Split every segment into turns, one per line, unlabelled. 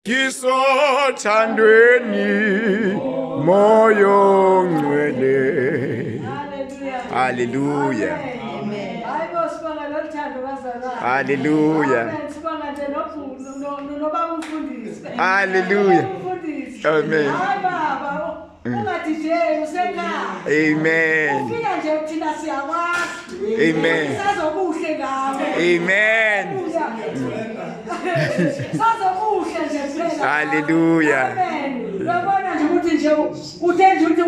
Ngisothandweni moyo ngcwele. Hallelujah.
Hayi bo, sibonga lolu thando, bazalwane.
Hallelujah.
Amen. Sibonga nje nobaba umfundisi.
Hallelujah.
Umfundisi.
Amen.
Hayi baba, ungathi nje usekhaya.
Amen.
Ufika nje thina siyakwazi.
Amen.
Sazokuhle ngawe.
Amen.
Sazokuhle nje phela.
Hallelujah.
Amen. Uyabona nje ukuthi nje uthe nje ukuthi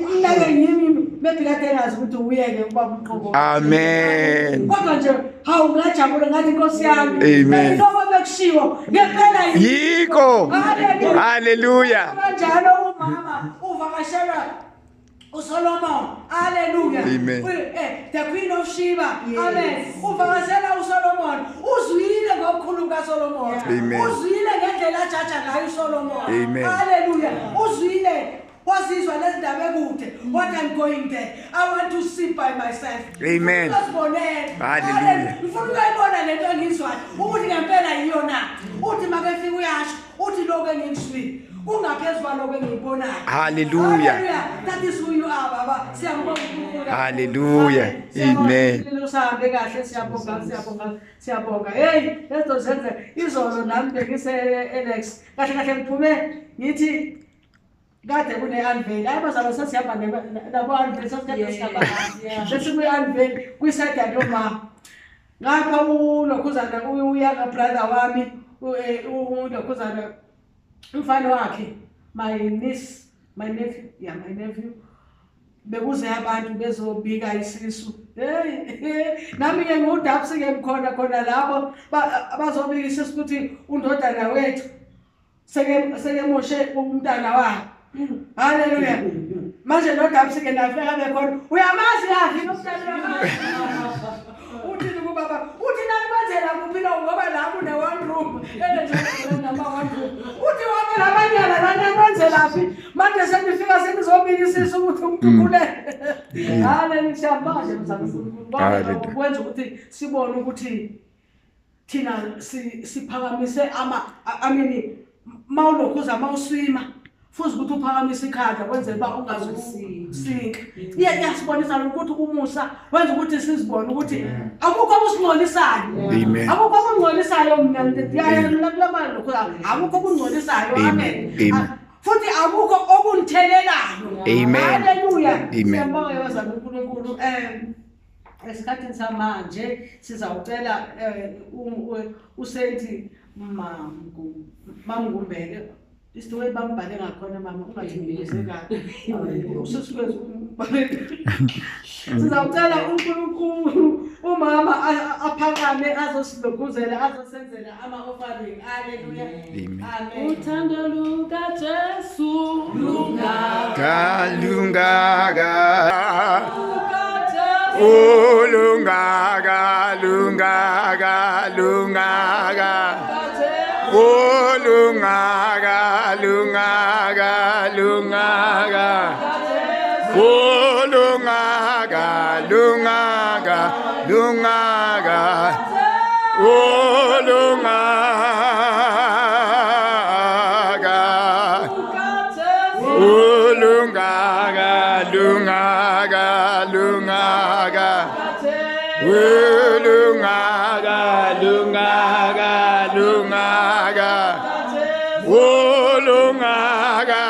umnake yimi, maybe kade engazi ukuthi uyeke ubaba uqobo.
Amen.
Kodwa nje hawu, ngajabula, ngathi Nkosi yami.
Amen.
Lokho bekushiwo ngempela.
Yiko.
Hallelujah.
Hallelujah.
Kanjalo umama uvakashelwa uSolomon. Hallelujah.
Amen.
The Queen of Sheba. Amen. Uvakashela uSolomon. Uzwile ngokukhulu kaSolomon.
Amen.
Uzwile ngendlela ajaja ngayo uSolomon.
Amen.
Hallelujah. Uzwile, wazizwa lezi ndaba ekude. What I'm going there. I want to see by myself.
Amen.
Ngizibonele.
Hallelujah.
Ngifuna ukuyibona lento engizwayo ukuthi ngempela yiyo na. Uthi makefika uyasho, uthi lokho engikuzwile kungaphezu kwalokho engikubonayo.
Hallelujah.
Hallelujah. That is who you are, baba. Siyabonga uNkulunkulu.
Hallelujah.
Siyabonga.
Amen.
Usahambe kahle, siyabonga, siyabonga, siyabonga. Hey, lezo zenze izolo nami bengise Alex. Kahle kahle ngiphume ngithi kade kune unveil. Hayi bazalwane, sesihamba nabo unveil, sesikade sihamba. Sesikuyi unveil kwiside yaloma. Ngapha ulokhuzana uyanga brother wami, ulokhuzana umfana wakhe, my niece, my nephew, yeah, my nephew, bekuze abantu bezobika isisu. Hey, nami ke ngudapsi ke, ngikhona khona lapho, bazobika isisu ukuthi undodana wethu seke moshe umntana wakhe. Haleluya. Manje lo dapsi ke nafika bekhona, uyamazi kahle lo mntana, uyamazi. Uthini kubaba? Uthi nanikwenzela kuphi lo, ngoba la kune one room nama one room. Uthi wonke lamanyala lana nikwenzelaphi? Manje senifika senizobika isisu ukuthi umuntu ukhulele. Haleluya, siyabonga mzalwane uNkulunkulu.
Hallelujah.
Kwenza ukuthi sibone ukuthi thina siphakamise ama, I mean, mawulokhuza mawuswima futhi ukuthi uphakamise ikhanda kwenzela uba ungazusinka. Iyasibonisa ukuthi umusa wenza ukuthi sizibone ukuthi akukho okusingcolisayo.
Amen.
Akukho okungcolisayo, mina kulama akukho okungcolisayo. Amen.
Amen.
Futhi akukho okunithelelayo.
Amen.
Haleluya.
Amen.
Siyabonga bazalwane uNkulunkulu. Esikhathini samanje sizawucela usenti Mamgumbele. Is the way bambhale ngakhona, mama, ungathi ngibize kabi. Usisikwezi umbhale. Sizawucela uNkulunkulu umama aphakame azosilokhuzela, azosenzela ama-offering. Haleluya.
Amen.
Amen.
Uthando lukaJesu.
Kalungaga.
Lukajesu.
Ulungaga, lungaga, lungaga. Ulungaga, lungaga, lungaga. Ulungaga, lungaga, lungaga. Ulungaga. Ulungaga, lungaga, lungaga. Ulungaga, lungaga, lungaga. Ulungaga.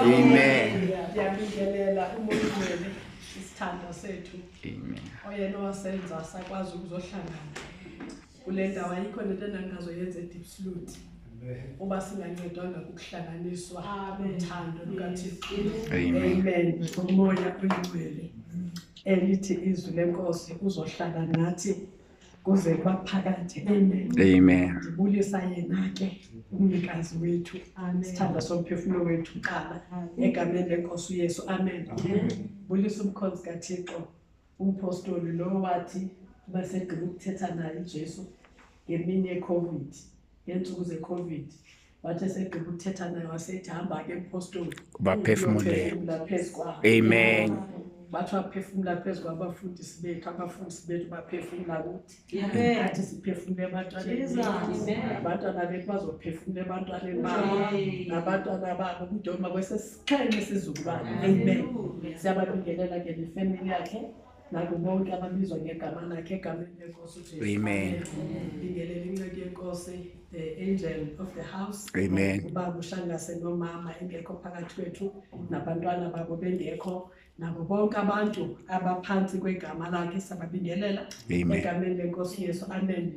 Amen.
Ndiyabingelela uMongcwele, isithandwa sethu,
Amen.
oyena owasenza sakwazi ukuzohlangana kule ndawo. Ayikho nento endandingazoyenza eDiepsloot uba singancedwanga kukuhlanganiswa
Amen.
uthando lukaThixo.
Amen.
Amen. Umoya oyingcwele, elithi izwi lenkosi uzohlala nathi kuze kubaphakade. Amen.
Amen.
Ndibulisa yena ke umnikazi wethu, sithanda somphefumulo wethu qala, egameni lenkosi uYesu. Amen. Bulisa umkhonzi kaThixo, umpostoli lo wathi basegqiba ukuthetha naye uJesu ngemini yeCovid, ngeentsuku zeCovid, wathi esegqiba ukuthetha naye wasethi, "Hamba ke, mpostoli,
Baphefumulele.
uyophefumula phezu kwabo."
Amen.
Bathi waphefumula phezu kwabafundisi bethu, abafundisi bethu baphefumula kuthi.
Amen.
Athi siphefumule ebantwaneni
Jesus.
bethu. Abantwana bethu bazophefumula ebantwaneni babo nabantwana babo kudoma kwesesixhenxe isizukulwane. Amen. Siyababingelela ke nefemeli yakhe nabo bonke ababizwa ngegama lakhe egameni lenkosi uJesu.
Amen.
Bingelela inceku yenkosi, the angel of the house.
Amen.
Ubaba uShangase nomama engekho phakathi kwethu nabantwana babo bengekho nabo bonke abantu abaphansi kwegama lakhe sababingelela
Amen.
egameni lenkosi Yesu. Amen.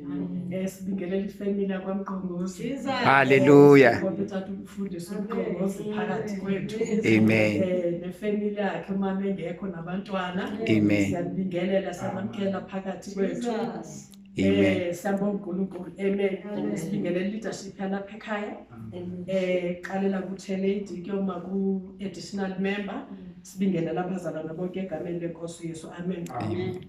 Sibingelela ifemili yakwaMqongozi.
Jesus.
Hallelujah.
Ngoba uthatha umfundisi uMqongozi phakathi kwethu.
Amen.
Nefemili yakhe umama engekho nabantwana.
Amen.
Siyabingelela, siyamamkela phakathi kwethu.
Jesus.
Amen.
Siyabonga uNkulunkulu. Amen. Sibingelela leadership yalapha ekhaya. Qalela ku-Lady kuyoma ku-additional member. Sibingelela abazalwane bonke egameni lenkosi Yesu. Amen.
Amen.